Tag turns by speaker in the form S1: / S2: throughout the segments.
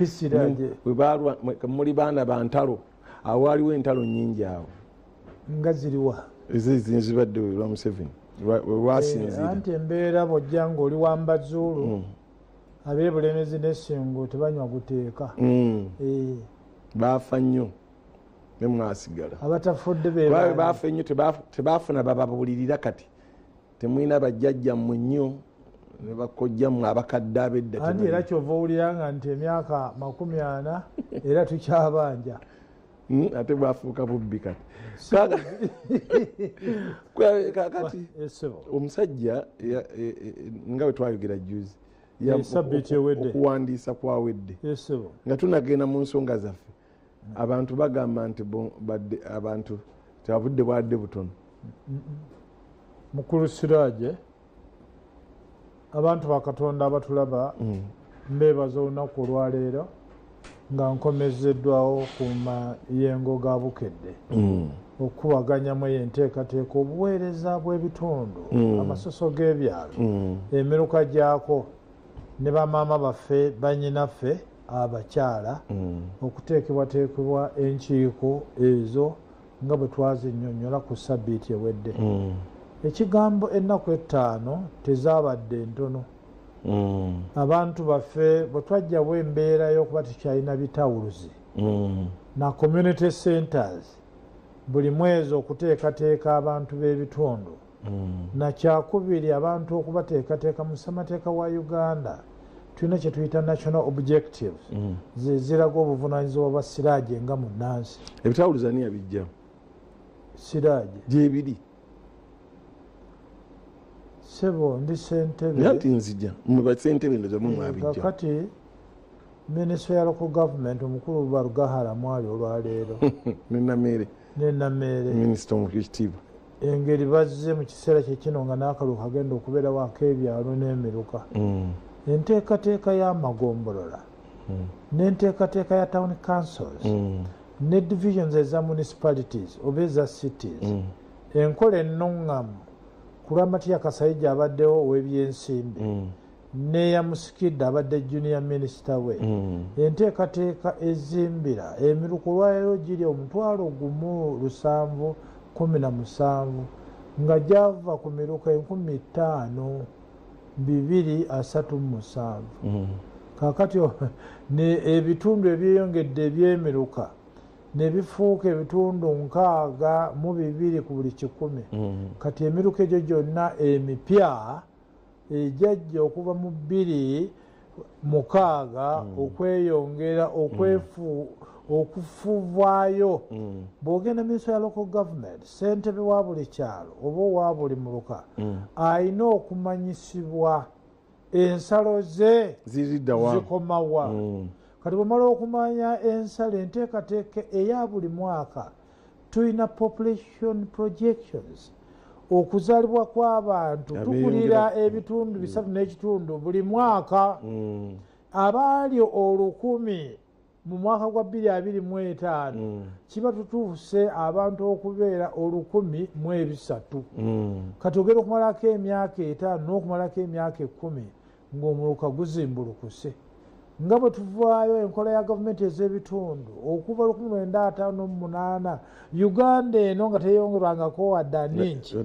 S1: Siraje.
S2: Muli baana ba ntalo, awo waliwo entalo nnyingi awo.
S1: Nga ziriwa?
S2: Ezibadde lwa Museveni lwasinziira.
S1: Anti embeera bw'ojja ng'oli wambazuulu, ab'ebulemezi n'essingo tebanywa guteeka.
S2: Baafa nnyo ne mwasigala.
S1: Abatafudde
S2: be baafa ennyo, tebaafuna bababuulirira. Kati temulina bajjajjammwe nnyo ne bakojjammwe abakadde ab'edda.
S1: Anti era kyova owulira nga nti emyaka 40 era tukyabanja.
S2: Ate bwafuuka bubbi kati. Kakati omusajja nga bwe twayogera juzi, okuwandiisa kwawedde nga tunagenda mu nsonga zaffe. Abantu bagamba nti badde abantu tebabudde bwadde butono.
S1: Mukulu Siraje, abantu ba Katonda abatulaba, mbeebaza olunaku olwaleero nga nkomezeddwawo ku mayengo ga Bukedde okukubaganyamu eyo enteekateeka, obuweereza bw'ebitundu, amasoso g'ebyalo, emiruka gyako ne bamaama baffe, bannyinaffe abakyala, okuteekebwateekebwa enkiiko ezo nga bwe twazinnyonnyola ku sabbiiti ewedde. Ekigambo ennaku 5 tezaabadde ntono. Abantu baffe bwe twajjawo embeera y'okuba tukyalina bitawuluzi na community centers buli mwezi okuteekateeka abantu b'ebitundu, na kyakubiri abantu okubateekateeka mu ssemateeka wa Uganda tulina kye tuyita national objectives, ze ziraga obuvunaanyizibwa bwa Siraje nga munnansi.
S2: Ebitawuluzi ani yabijja?
S1: Siraje.
S2: Gyebiri.
S1: Sebo, ndi ssentebe.
S2: Nti nzija mwe basentebe ndoza mwe mwabijja.
S1: Kakati minisitule ya local government omukulu Barugahara mwali olwaleero
S2: Nenameere.
S1: Nenameere.
S2: Minisita omukitiibwa.
S1: Engeri bazze mu kiseera kye kino nga n'akalulu kagenda okubeerawo ak'ebyalo n'emiruka, enteekateeka y'amagombolola n'enteekateeka ya town councils ne divisions eza municipalities oba eza cities, enkola ennuŋŋamu ku lwa Matiya Kasaija abaddewo ow'ebyensimbi neyamusikidde abadde junior minister we, enteekateeka ezimbira emiruka olwaleero giri 1,717 nga gyava ku miruka 5237. Kakati ebitundu ebyeyongedde ebyemiruka ne bifuuka ebitundu 62 ku buli 100. Kati emiruka egyo gyonna emipya ejajja okuva mu 206 okweyongera okufuvaayo. Bw'ogenda minisitule ya local government, ssentebe wa buli kyalo oba owa buli muluka alina okumanyisibwa ensalo ze zikomawa. Kati bwomala okumanya ensalo, enteekateeka eya buli mwaka tulina population projections, okuzaalibwa kw'abantu tukulira ebitundu 3.5 buli mwaka. Abaali 1000 mu mwaka gwa 2025 kiba tutuuse abantu okubeera 1003. Kati ogenda okumalako emyaka 5 n'okumalako emyaka 10 ng'omuluka guzimbulukuse. Nga bwe tuvaayo enkola ya gavumenti ez'ebitundu okuva 1958, Uganda eno nga teyongerwangako wadde aninki,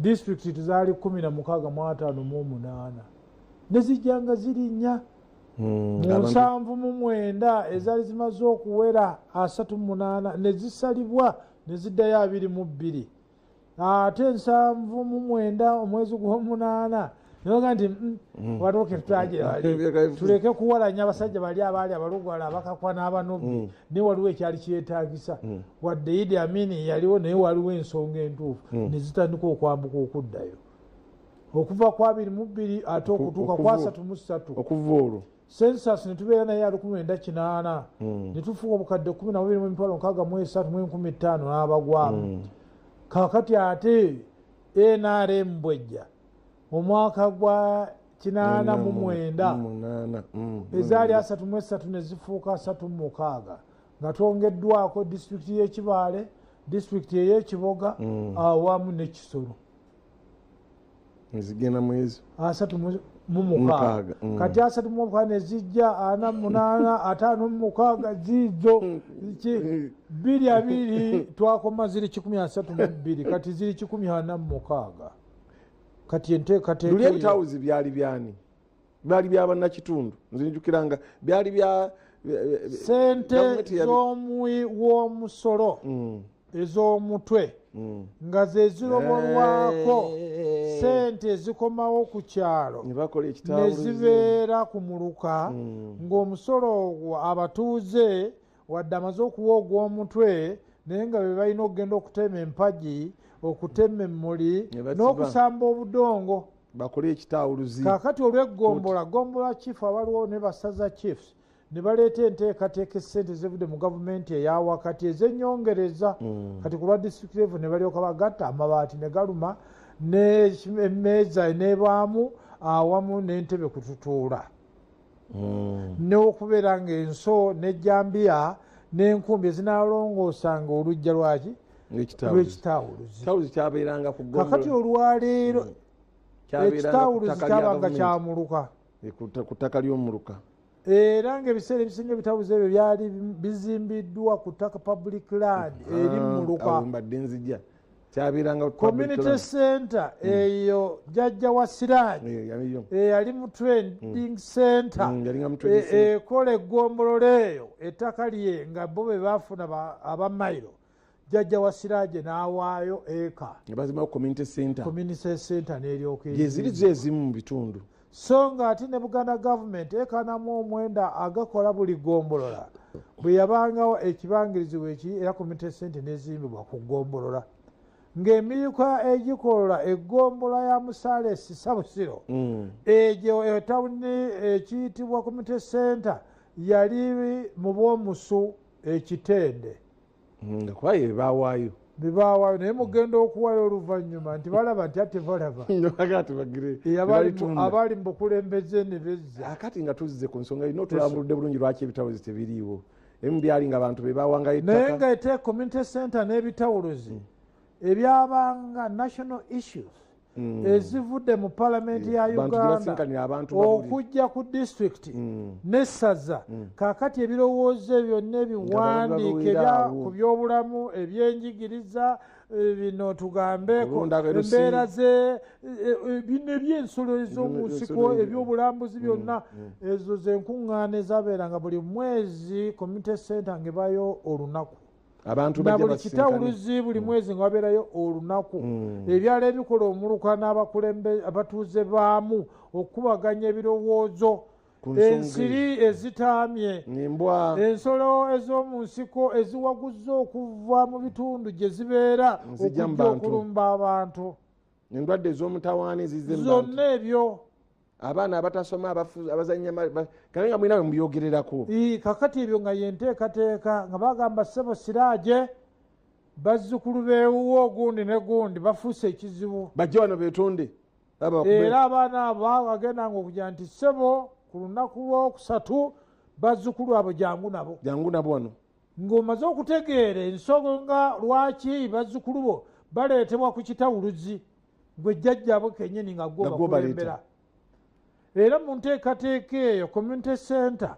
S1: disitulikiti zaali 16 mu 58 ne zijjanga zirinnya mu 79 ezaali zimaze okuwera 38 ne zisalibwa ne ziddayo 22. Ate 79 omwezi gw'omunaana nebaga nti watuuke tutagira wali tuleke kuwalanya abasajja bali abaali abalugwala, abakakwa n'abanubbi, naye waliwo ekyali kyetaagisa. Wadde Idi Amini yaliwo, naye waliwo ensonga entuufu ne zitandika okwambuka okuddayo okuva ku 22 ate okutuuka ku 33.
S2: Okuva olwo
S1: Census ne tubeera naye ya 1980 ne tufuuka obukadde 12,063,500 n'abagwamu. Kakati ate NRM bwejja omwaka gwa 89 ezaali 33 ne zifuuka 36 nga twongeddwako disitulikiti y'ekibaale, disitulikiti ey'ekiboga awamu ne Kisoro.
S2: Ezigenda mu ezo
S1: asatu mu mu mukaaga. Kati 36 ne zijja 48, 56 ziizo 22 twakoma ziri 132, kati ziri 146. Kati enteekateeka
S2: luli ebitawuzi byali byani? Byali bya bannakitundu. Nze njukiranga byali bya
S1: sente z'omuwi w'omusolo ez'omutwe nga ze zirobolwako sente ezikomawo ku kyalo ne zibeera ku muluka, ng'omusolo ogwo abatuuze wadde amaze okuwa ogw'omutwe, naye nga be balina okugenda okutema empagi, okutema emmuli n'okusamba obudongo
S2: bakole ekitawuluzi.
S1: Kaakati olw'eggombola, gombola chief abaliwo ne basaza chiefs ne baleeta enteekateeka essente zivudde mu gavumenti eya wakati ez'ennyongereza. Kati ku lwa district level ne balyoka bagatta amabaati ne galuma n'emmeeza n'ebaamu awamu n'entebe kututuula, n'okubeera ng'enso n'ejjambiya n'enkumbi ezinaalongoosanga oluggya lwaki lw'ekitawuluzi. Kakati olwaleero ekitawuluzi kyabanga kyamuluka
S2: ku ttaka ly'omuluka,
S1: era ng'ebiseera ebisinga ebitawuluzi ebyo byali bizimbiddwa ku ttaka public land eri muluka. Community center eyo jjajja wa Siraje eyali mu trading center ekola eggombolola eyo ettaka lye nga bo be baafuna abamayiro, jjajja wa Siraje n'awaayo eka
S2: ne community center,
S1: community center n'eryoka
S2: ziri zo ezimu mu bitundu.
S1: So nga ate ne Buganda government ekanamu omwenda agakola buli ggombolola bwe yabangawo ekibangirizi weekiri, era community center n'ezimbibwa ku ggombolola ng'emiyuka egikola eggombolola ya Musaale Sisabusiro egyo etawuni ekiyitibwa community center yali mu bwomusu ekitende
S2: nga kuba bawaayo
S1: bebawaayo, naye mugenda okuwayo oluvannyuma nti balaba nti ate balaba abali mu bukulembeze ne bezza.
S2: Akati nga tuzze ku nsonga ino tulambuludde bulungi lwaki ebitawuluzi tebiriiwo. Ebimu byali nga abantu be bawangayo ettaka,
S1: naye nga ete community center n'ebitawuluzi ebyabanga national issues ezivudde mu palamenti ya Uganda okujja ku disitulikiti n'essaza. Kaakati ebirowoozo byonna ebiwandiike ku byobulamu, ebyenjigiriza, bino tugambeko embeera ze bino ebyensolo ez'omu nsiko, ebyobulambuzi byonna, ezo zenkuŋŋaana ezabeeranga buli mwezi community center ng'ebayo olunaku
S2: abantu
S1: na buli kitawuluzi buli mwezi nga wabeerayo olunaku. Ebyalo ebikola omuluka n'abakulembe abatuuze baamu okukubaganya ebirowoozo, ensiri ezitaamye, ensolo ez'omu nsiko eziwaguzza okuva mu bitundu gye zibeera okujja okulumba abantu,
S2: endwadde ez'omutawaana ezizze
S1: zonna ebyo,
S2: abaana abatasoma abazannya kale nga mulina we mubyogererako.
S1: Kakati ebyo nga yenteekateeka nga bagamba ssebo Siraje bazzukulu beewuwo ogundi ne gundi bafuuse ekizibu,
S2: bajje wano beetonde.
S1: Era abaana abo bagendanga okugira nti ssebo ku lunaku lwokusatu bazzukulu abo jangu nabo,
S2: jangu nabo wano,
S1: ng'omaze okutegeera ensonga lwaki bazzukulu bo baleetebwa ku kitawuluzi gwe jjajjaabwe kennyini nga gwe bakulembera. Era mu nteekateeka eyo community center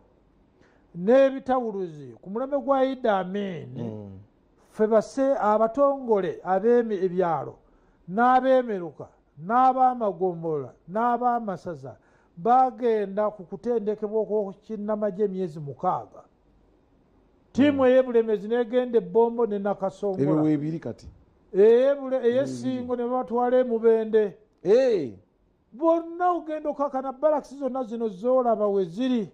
S1: n'ebitawuluzi ku mulembe gwa Idi Amin, ffe base abatongole ab'emi ebyalo n'ab'emiruka n'ab'amagombolola n'ab'amasaza bagenda ku kutendekebwa okw'ekinnamagye emyezi 6. Ttiimu ey'ebulemezi n'egenda ebbombo ne Nakasongola
S2: ebyo weebiri kati
S1: ey'essingo ne babatwala emubende. Bonna ogenda okakana balakisi zonna zino z'olaba we ziri,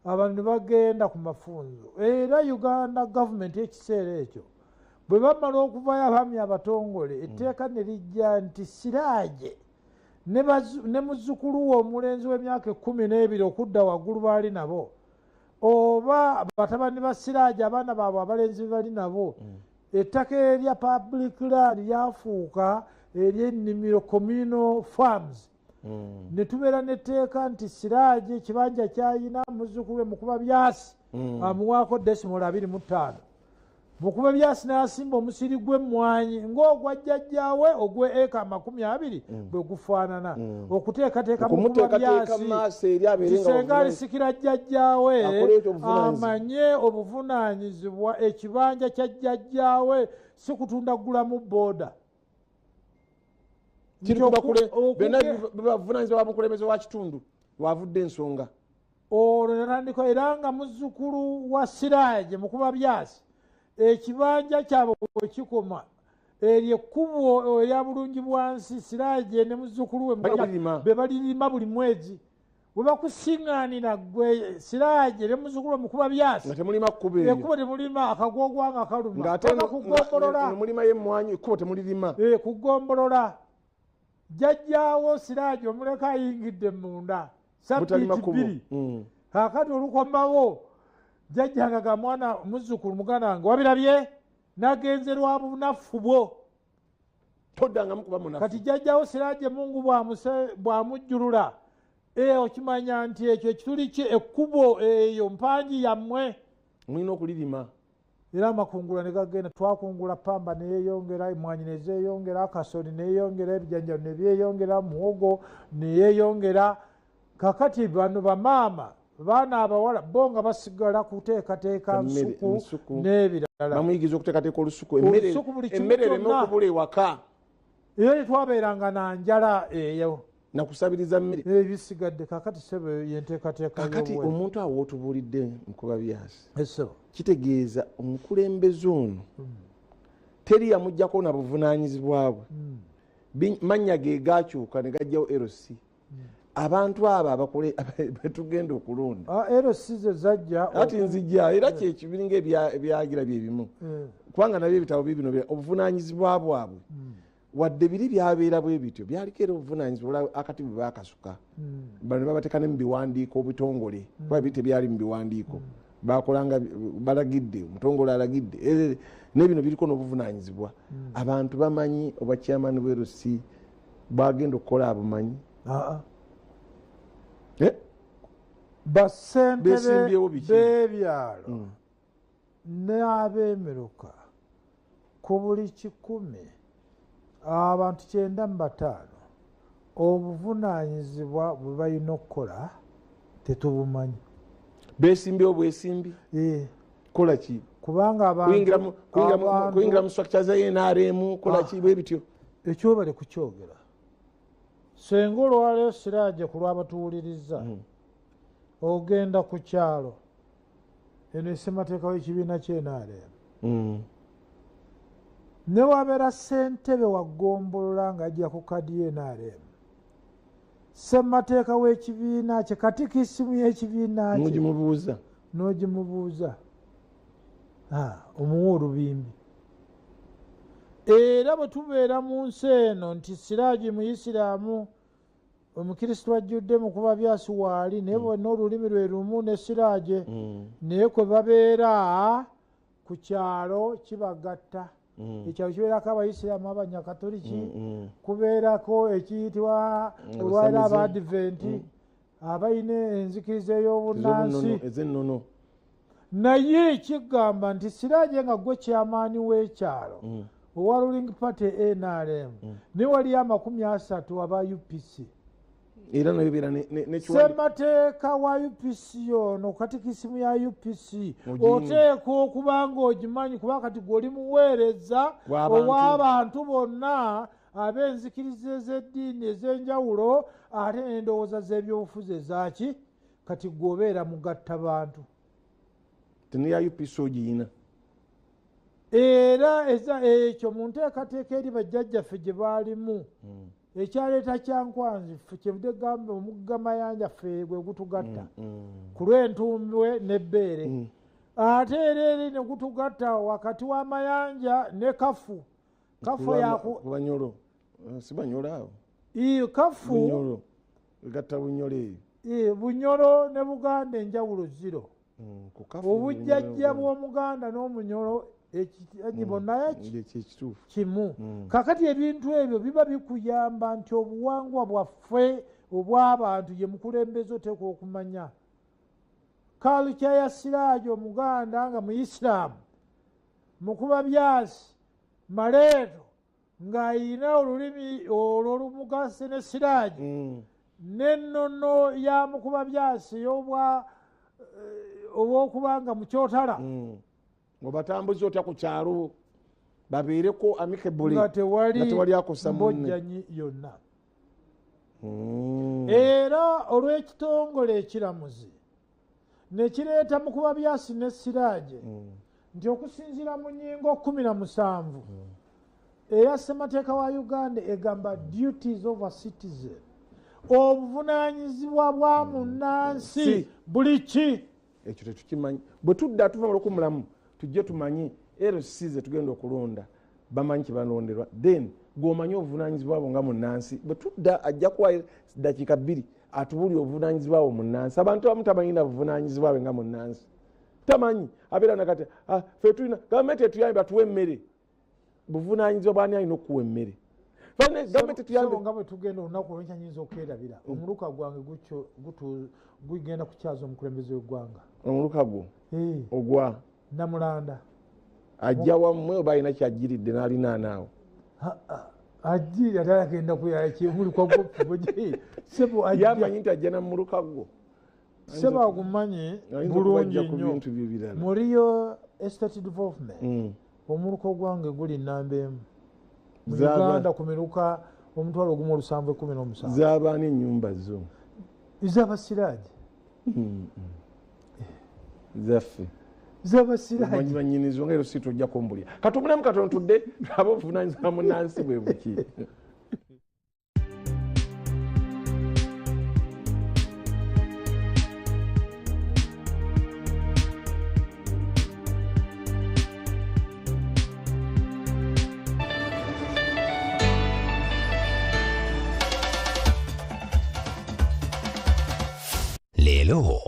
S1: abantu ne bagenda ku mafunzo. Era Uganda gavumenti ekiseera ekyo bwe bamala okuvayo abaami abatongole, etteeka ne lijja nti Siraje ne muzzukulu we omulenzi w'emyaka 12 okudda waggulu baali nabo, oba batabani ba Siraje abaana baabwe abalenzi be bali nabo, ettaka erya public land lyafuuka ery'ennimiro communal farms. Ne tubeera n'etteeka nti Siraje ekibanja kyayina muzzukulu we mukuba byasi amuwaako decimal 25. Mukuba byasi n'asimba omusiri gw'emmwanyi ng'ogwa jjajjaawe ogwe eka 20 bwe gufaanana. Okuteekateeka mukuba byasi senga alisikira jjajjaawe amanye obuvunaanyizibwa ekibanja kya jjajjaawe si kutunda gulamu booda.
S2: Bavunanyizibwa bamukulembeze wa kitundu wavudde ensonga.
S1: Olwo natandika era nga muzzukulu wa Siraje mukuba byasi ekibanja kyabwe bwe kikoma eryo ekkubo erya bulungi bwansi Siraje ne muzzukulu we be balirima buli mwezi. Bwe bakusiŋŋaanira gwe Siraje ne muzzukulu we mukuba byasi
S2: nga temulima kkubo eryo,
S1: ekkubo temulima, akagwogwa nga kaluma paka kugombolola
S2: mulima y'emmwanyi ekkubo temulirima
S1: kugombolola. Jjajjaawo Siraje omuleka ayingidde munda sabbiiti 2. Kaakati olukomawo jjajjanga ga mwana muzzukulu muganda wange wabirabye nagenze lwa bunafu bwo
S2: toddangamu kuba munafu.
S1: Kati jjajjawo Siraje Mungu bwamujjulula okimanya nti ekyo ekituli kye ekkubo eyo mpangi yammwe
S2: mulina okulirima.
S1: Era amakungula ne gagenda, twakungula pamba neyeyongera, emmwanyi nezeeyongera, akasoli neyeyongera, ebijanjalo ne byeyongera, muwogo neyeyongera. Kakati bano bamaama baana abawala bo nga basigala kuteekateeka nsuku n'ebirala.
S2: Bamuyigiza okuteekateeka olusuku, emmere ereme okubula ewaka.
S1: Era tetwabeeranga na njala eyo
S2: nakusabiriza mmere
S1: ebisigadde. Kakati ssebo yenteekateeka.
S2: Kakati omuntu awo otubuulidde mukuba byasi kitegeeza omukulembeze ono teri yamuggyako na buvunaanyizibwa bwe. Mannya ge gakyuka ne gajjawo LC. Abantu abo abakole betugenda okulonda
S1: LC ze zajja
S2: ati nzijja era kyekibiringa ebyagira byebimu kubanga nabyo ebitabo bibino obuvunaanyizibwa bwabwe wadde biri byabeera bwe bityo byaliko era obuvunaanyizibwa akati bwe baakasuka bano babateeka ne mu biwandiiko obutongole kuba biri tebyali mu biwandiiko bakolanga balagidde omutongole alagidde n'ebino biriko n'obuvunaanyizibwa. Abantu bamanyi obwa chairman bwe LC bwagenda okukola abumanyi.
S1: Bassentebe b'ebyalo n'ab'emiruka ku buli 100 abantu 95 obuvunaanyizibwa bwe balina okukola tetubumanyi.
S2: Beesimbyewo bwesimbi kola ki?
S1: Kubanga
S2: abantu kuyingira mu structure za NRM kola ki bwe bityo
S1: ekyo bali kukyogera. Senga olwaleero Siraje ku lw'abatuwuliriza ogenda ku kyalo eno essemateeka w'ekibiina ky'NRM ne wabeera ssentebe wa ggombolola ng'ajja ku kadi y'NRM, ssemateeka w'ekibiina kye, katikisimu y'ekibiina kye n'ogimubuuza omuwa olubimbi. Era bwe tubeera mu nsi eno nti Siraje muyisiraamu omukristo ajjudde mukuba byasi waali naye bonna olulimi lwe lumu ne Siraje naye kwe babeera ku kyalo kibagatta. Ekyalo kibeerako abayisiraamu abanyakatoliki, kubeerako ekiyitibwa olwaliro abadiventi abalina enzikiriza ey'obunnansi. Naye kigamba nti Siraje nga gwe kyamaani w'ekyalo owa ruling party NRM naye waliyo 30 aba UPC.
S2: Era nayo beera
S1: ssemateeka wa UPC ono katikisimu ya UPC oteeka okuba nga ogimanyi kuba kati gwe oli muweereza ow'abantu bonna ab'enzikiriza ez'eddiini ez'enjawulo ate n'endowooza z'ebyobufuzi ezaaki kati gwe obeera mugatta bantu.
S2: Teneya UPC ogiyina.
S1: Era ekyo mu nteekateeka eri bajjajjaffe gye baalimu ekyaleeta Kyankwanzi ffe kyevudde gamba omugga Mayanja ffe gwe gutugatta ku lw'entumbwe n'ebbeere ate era eri ne gutugatta wakati w'amayanja ne Kafu. Kafu
S2: Banyolo si Banyolo awo
S1: Kafu
S2: Bunyolo gatta Bunyolo eyo
S1: Bunyolo ne Buganda enjawulo ziro. Obujjajja bw'Omuganda n'Omunyolo bonna kimu. Kakati ebintu ebyo biba bikuyamba nti obuwangwa bwaffe obw'abantu ye mukulembeze oteekwa okumanya. Culture ya Siraje Omuganda nga muyisiraamu Mukuba Byasi Maleeto ng'ayina olulimi olwo lumugase ne Siraje n'ennono ya Mukuba Byasi ey'obwa obwokubanga mu kyotala
S2: obatambuza otya ku kyalo babeereko amicably
S1: nga tewali
S2: akosa munne
S1: mbojjanyi yonna. Era olw'ekitongole ekiramuzi ne kireeta Mukuba Byasi ne Siraje nti okusinziira mu nnyingo 17 eya ssemateeka wa Uganda egamba duties of a citizen, obuvunaanyizibwa bwa munnansi buli ki.
S2: Ekyo tetukimanyi. Bwe tudda tuva mu lwokumulamu tujje tumanye LC ze tugenda okulonda bamanyi kye balonderwa, then gw'omanyi obuvunaanyizibwa bwo nga munnansi. Bwe tudda ajja kuwa ddakiika 2 atubuulire obuvunaanyizibwa bwo munnansi. Abantu abamu tamanyi na buvunaanyizibwa bwe nga munnansi, tamanyi abeera nakati ffe tulina gavumenti etuyambe batuwe emmere. Buvunaanyizibwa bw'ani alina okuwa emmere? Gavumenti etuyambe.
S1: Nga bwe tugenda olunaku olw'enkya nyinza okwerabira omuluka gwange gugenda kukyaza omukulembeze w'eggwanga.
S2: Omuluka gwo ogwa
S1: Namulanda
S2: ajja wammwe oba alina kyajjiridde n'alinaanaawo?
S1: Ajjirira ate agenda kuyamuluka gwo
S2: yamanyi nti ajja namuluka gwo.
S1: Sebo agumanyi bulungi nnyo mu Real Estate Development. Omuluka gwange guli namba 1 mu Uganda ku miruka 1717.
S2: Z'abaani ennyumba zo?
S1: Ez'Abasiraaje.
S2: Zaffe.
S1: Z'Abasiraaje.
S2: Omanyi bannyinizo nga era si tojja kumbulira. Katumulemu katono tudde tulabe obuvunaanyizibwa munnansi bwe buki.
S3: Leero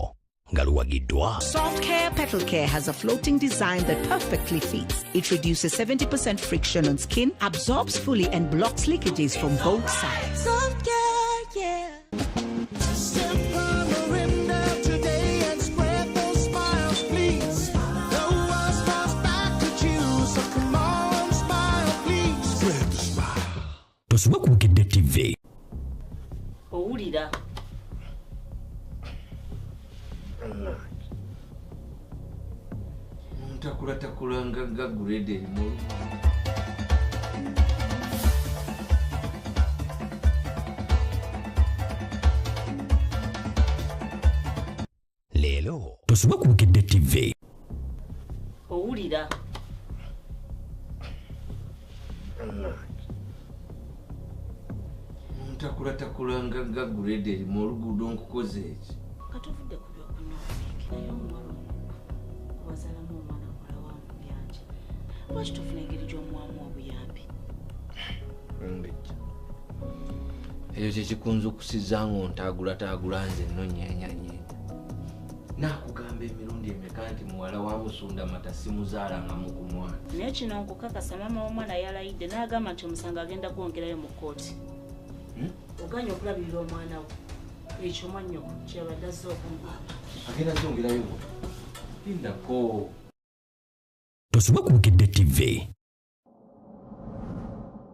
S3: nga luwagiddwa.
S4: Soft Care Petal Care has a floating design that perfectly fits. It reduces 70% friction on skin, absorbs fully and blocks leakages from both sides.
S5: Soft Care, yeah.
S3: Tosubwa ku Bukedde TV.
S6: Owulira.
S7: Ntakulatakula nga grade erimu.
S3: Leero tosubwa ku Bukedde TV.
S6: Owulira.
S7: Ntakulatakula nga grade erimu oluguudo nkukoze eki.
S6: Katuvudde ku by'okunywa omwenge naye omuwala ono wazaalamu omwana muwala wa Mubyange. Lwaki tofuna engeri gy'omuwamu obuyambi?
S7: Mbejja. Ekyo kye kikunza okusiza ng'ontaagulataagula nze nnonyeenyanyeenya. Naakugamba emirundi emeka nti muwala wa Musunda Mata simuzaalangamu ku mwana.
S6: Naye kino nkukakasa maama w'omwana yalayidde n'agamba nti omusango agenda gwongerayo mu kkooti. Oganye okulabirira omwana we. Ekyo mwannyoko kyeyabadde azze okumugamba.
S7: Agenda zongerayo. Lindako.
S3: Tosubwa ku Bukedde TV.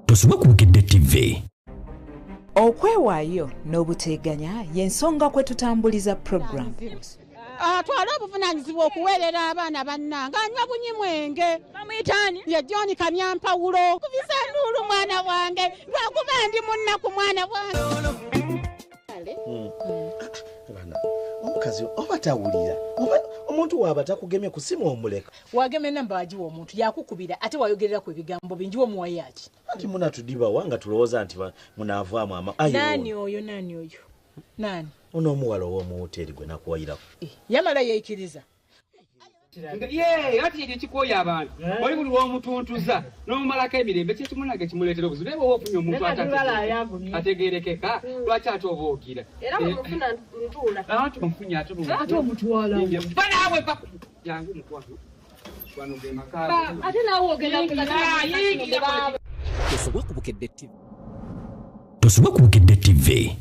S3: Tosubwa ku Bukedde TV.
S8: Okwewaayo n'obuteeganya y'ensonga kwe tutambuliza program.
S9: Atwala obuvunaanyizibwa okuweerera abaana bannange anywa bunywi mwenge.
S10: Bamuyitaani?
S9: Ye John Kamyampawulo. Kubisa nduulu mwana wange lwakuba ndi munnaku mwana wange.
S11: Omukazi oba tawulira omuntu waaba takugemye kusimu omuleka.
S10: Wagemye namba wagiwa omuntu yakukubira ate wayogerera ku ebigambo bingi omuwayo aki?
S11: Anti munatudibawa nga tulowooza nti munaavaamu ama.
S10: Nani oyo nani oyo? Nani?
S11: Ono omuwala ow'omu woteeri gwe nakuwayirako.
S10: Yamala yeekiriza.
S12: Ye, ati ekyo kikooya abantu. Oli buli w'omutuntuza n'omumalako emirembe kye kimunage kimuleetera obuzibu. Naye bw'oba ofunye omuntu ategeerekeka lwaki ate oba ogira?
S13: Era bw'omufuna ntuula.
S12: Anti omufunye ate
S13: ate omutwala.
S12: Va naawe va. Jangu mukwano. Wano ge maka.
S13: Ate naawe ogenda
S12: kuyingira.
S3: Tosubwa ku Bukedde TV. Tosubwa ku Bukedde TV.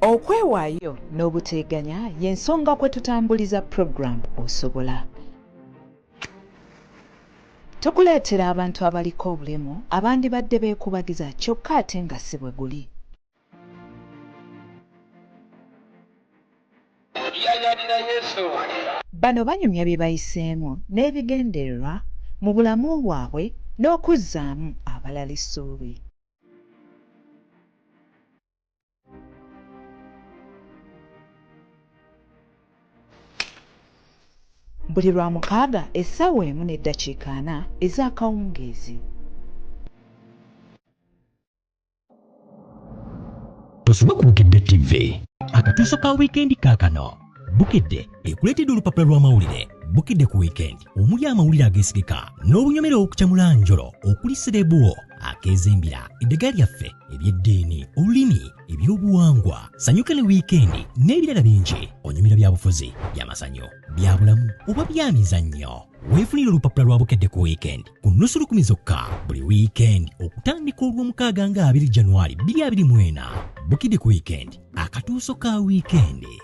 S8: Okwewaayo n'obuteeganya y'ensonga kwe tutambuliza program Osobola. Tukuleetera abantu abaliko obulemu abandibadde beekubagiza kyokka ate nga si bwe guli. Bano banyumya bye bayiseemu n'ebigendererwa mu bulamu bwabwe n'okuzzaamu abalala essuubi. Buli Lwamukaaga essaawa 1:40 ez'akawungeezi.
S3: Tosubwa ku Bukedde TV. Akatuuso ka wiikendi kaakano. Bukedde ekuleetedde olupapula lw'amawulire Bukedde ku wiikendi omuli amawulire ageesigika n'obunyomero okukyamula njolo okuli serebuwo akeezimbira eddagala lyaffe eby'eddiini olulimi ebyobuwangwa sanyuka ne wiikendi n'ebirala bingi. Onyumira byabufuzi, byamasanyu, byabulamu oba byamizannyo. Weefunire olupapula lwa Bukedde ku wiikendi ku 50 zokka buli wiikendi okutandika olw'omukaaga nga 2 Januari 2024. Bukedde ku wiikendi, akatuuso ka wiikendi.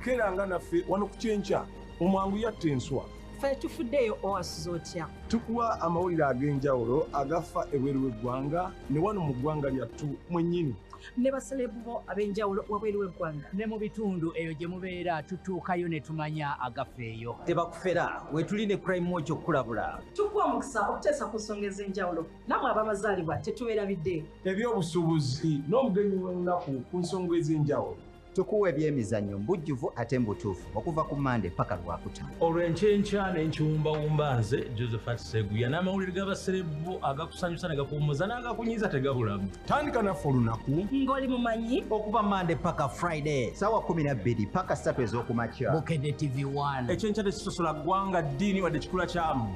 S14: Keranga naffe wano ku kyenkya omwangu yatta enswa.
S15: Ffe tufuddeeyo owasuza otya?
S14: Tukuwa amawulire ag'enjawulo agafa ebweru w'eggwanga ne wano mu ggwanga lyattu mwennyini.
S15: Ne baselebu bo ab'enjawulo wabweru w'eggwanga.
S16: Ne mu bitundu eyo gye mubeera tutuukayo ne tumanya agafa eyo.
S17: Tebakufera wetuli ne Crime Watch okukulabula.
S15: Tukuwa omukisa okuteesa ku nsonga ez'enjawulo nammwe abamazaalibwa tetubeerabidde.
S14: Ebyobusuubuzi n'omugenyi w'olunaku ku nsonga ez'enjawulo.
S18: Tukuwa ebyemizannyo mbujjuvu ate mbutuufu okuva ku Mande paka Lwakutaano.
S19: Olwo enkyenkya n'enkiwumbawumba nze Josephat Seguya n'amawulire g'abaserebu agakusanyusa ne gakuwummuza n'agakunyiiza tegabulamu.
S14: Tandika naffe olunaku
S15: ng'oli mumanyi
S17: okuva Mande paka Friday
S18: ssaawa 12 paka 3 ez'okumakya.
S16: Bukedde TV 1.
S14: Ekyenkya tekisosola ggwanga, ddiini wadde kikula kyamu.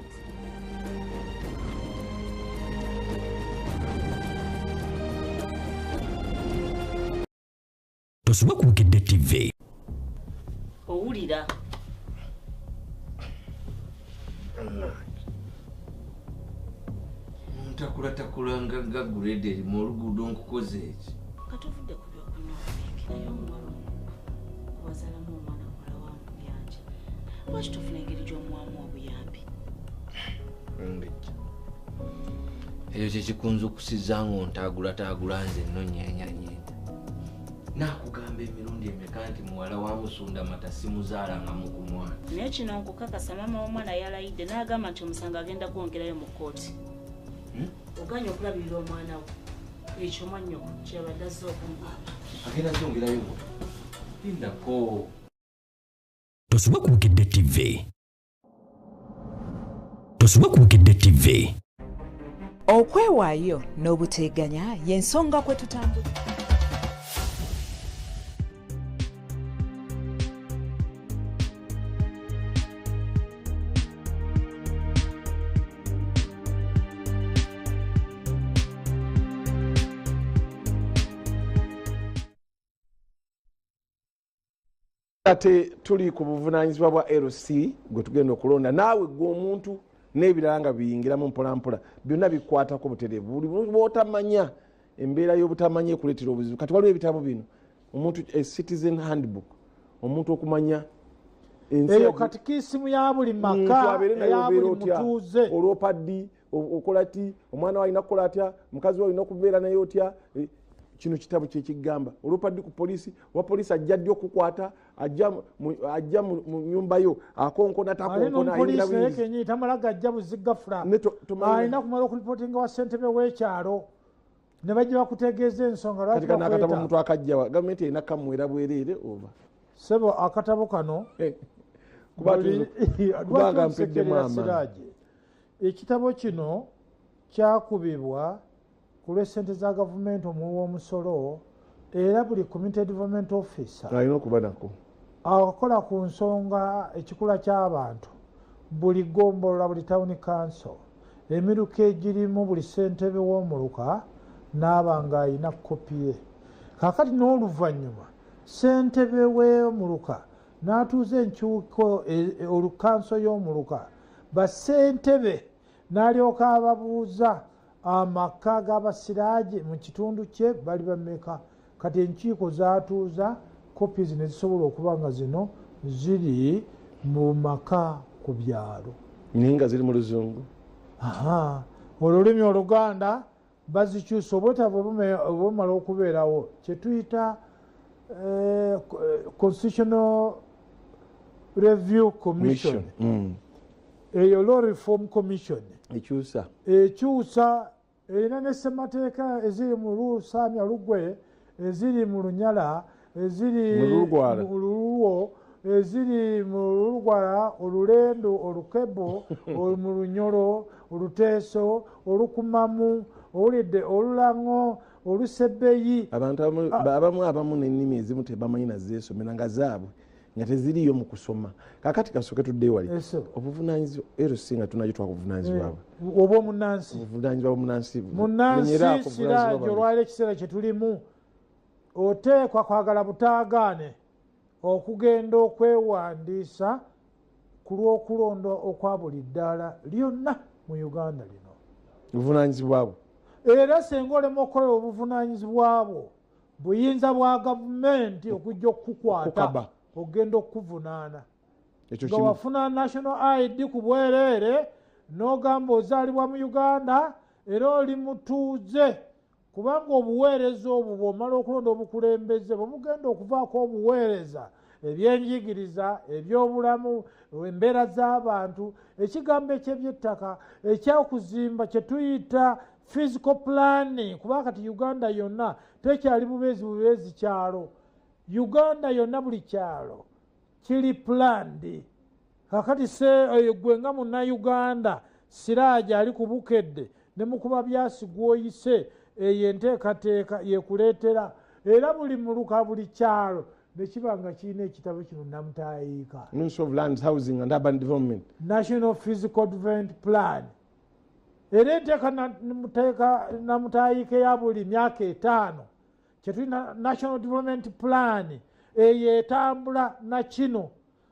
S3: Tosubwa ku Bukedde TV.
S6: Owulira.
S7: Ntakulatakula nga grade erimu oluguudo nkukoze eki.
S6: Katuvudde ku by'okunywa omwenge naye omuwala ono wazaalamu omwana muwala wa Muyanja. Lwaki tofuna engeri gy'omuwamu obuyambi?
S7: Mbejja. Ekyo kye kikunzukusiza ng'ontaagulataagula nze nnonnyeenyanyeenya. Nakugamba emirundi emeka nti muwala wa Musunda mata simuzaalangamu ku mwana.
S6: Naye kino nkukakasa maama w'omwana yalayidde n'agamba nti omusango agenda gwongerayo mu kkooti. Ogaanye okulabirira omwana we. Ekyo mwannyoko kyeyabadde azze okumugamba.
S7: Agenda zongerayo wa? Lindako.
S3: Tosubwa ku Bukedde TV. Tosubwa ku Bukedde TV.
S8: Okwewaayo n'obuteeganya y'ensonga kwe tutambula.
S2: Ate tuli ku buvunaanyizibwa bwa LC gwe tugenda okulonda naawe gwe omuntu n'ebirala nga biyingiramu mpolampola byonna bikwatako butereevu. Buli bw'otamanya embeera y'obutamanya ekuleetera obuzibu. Kati waliwo ebitabo bino omuntu a citizen handbook omuntu okumanya
S1: eyo katikisimu ya buli maka eya buli mutuuze.
S2: Olwopa ddi, okola ti, omwana we alina kukola atya, mukazi we alina okubeera naye otya. Kino kitabo kye kigamba. Olwopa ddi ku poliisi, owa poliisi ajja ddi okukwata, ajja mu nyumba yo akonkona takonkona ayingira
S1: buyinzi. Kenyi tamala gajja buzigafula. Alina kumala okulipotinga wa ssentebe w'ekyalo ne bajja bakutegeeza ensonga lwaki
S2: Kati kano akatabo
S1: bakweta.
S2: omuntu akajja wa gavumenti erina kamuwera bwereere oba
S1: Ssebo akatabo kano
S2: kubanga mpeddemu amaanyi.
S1: Ekitabo kino kyakubibwa ku lw'essente za gavumenti omuwi w'omusolo era buli community development officer
S2: alina okuba nako
S1: akola ku nsonga ekikula ky'abantu buli ggombolola buli town council emiruka egirimu buli ssentebe w'omuluka n'aba ng'alina kopi ye. Kaakati n'oluvannyuma ssentebe w'omuluka n'atuuza enkyuko olukanso y'omuluka bassentebe n'alyoka ababuuza amaka g'abasiraaje mu kitundu kye bali bameka. Kati enkiiko zaatuuza kopi zino zisobola okuba nga zino ziri Mu maka ku byalo.
S2: Naye nga ziri mu Luzungu.
S1: Olulimi Oluganda bazikyusa obwetaavu bumala okubeerawo kyetuyita Constitutional Review Commission. Eyo Law Reform Commission ekyusa erina ne ssemateeka eziri mu Lusamya Lugwe, eziri mu Lunyala, eziri mu Luluwo, eziri mu Lulugwala, Olulendo, Olukebo, mu Lunyolo, Oluteeso, Olukumamu, owulidde Olulango, Olusebeyi.
S2: Abantu abamu n'ennimi ezimu tebamanyi nazeesomera nga zaabwe nga teziriyo mu kusoma. Kakati kasooke tuddeyo wali obuvunaanyizibwa LC nga tunagyo twakuvunaanyizibwa
S1: oba omunnansi,
S2: obuvunaanyizibwa bw'omunnansi.
S1: Munnansi Siraje olwaliro ekiseera kye tulimu oteekwa kwagala butaagaane okugenda okwewandiisa ku lw'okulonda okwa buli ddaala lyonna mu Uganda lino.
S2: Obuvunaanyizibwa bwo
S1: era singa olema okukola obuvunaanyizibwa bwo, buyinza bwa gavumenti okujja okukukwata ogenda okukuvunaana. Nga wafuna national ID ku bwereere n'ogamba ozaalibwa mu Uganda era oli mutuuze, kubanga obuweereza obwo bw'omala okulonda obukulembeze bwe mugenda okuvaako obuweereza, ebyenjigiriza, ebyobulamu, embeera z'abantu, ekigambo ekyebyettaka, ekyokuzimba kye tuyita physical planning, kuba kati Uganda yonna tekyali bubeezi bubeezi kyalo. Uganda yonna buli kyalo kiri planned. Kakati se gwe nga Munnayuganda Siraje ali ku Bukedde ne mukuba byasi gw'oyise, eyo enteekateeka yekuleetera era buli muluka, buli kyalo ne kiba nga kirina ekitabo kino namutayiika.
S2: Ministry of Lands, Housing and Urban Development.
S1: National Physical Development Plan. Era enteeka namutayiika eya buli myaka 5 kyetulina National Development Plan, eyo etambula na kino,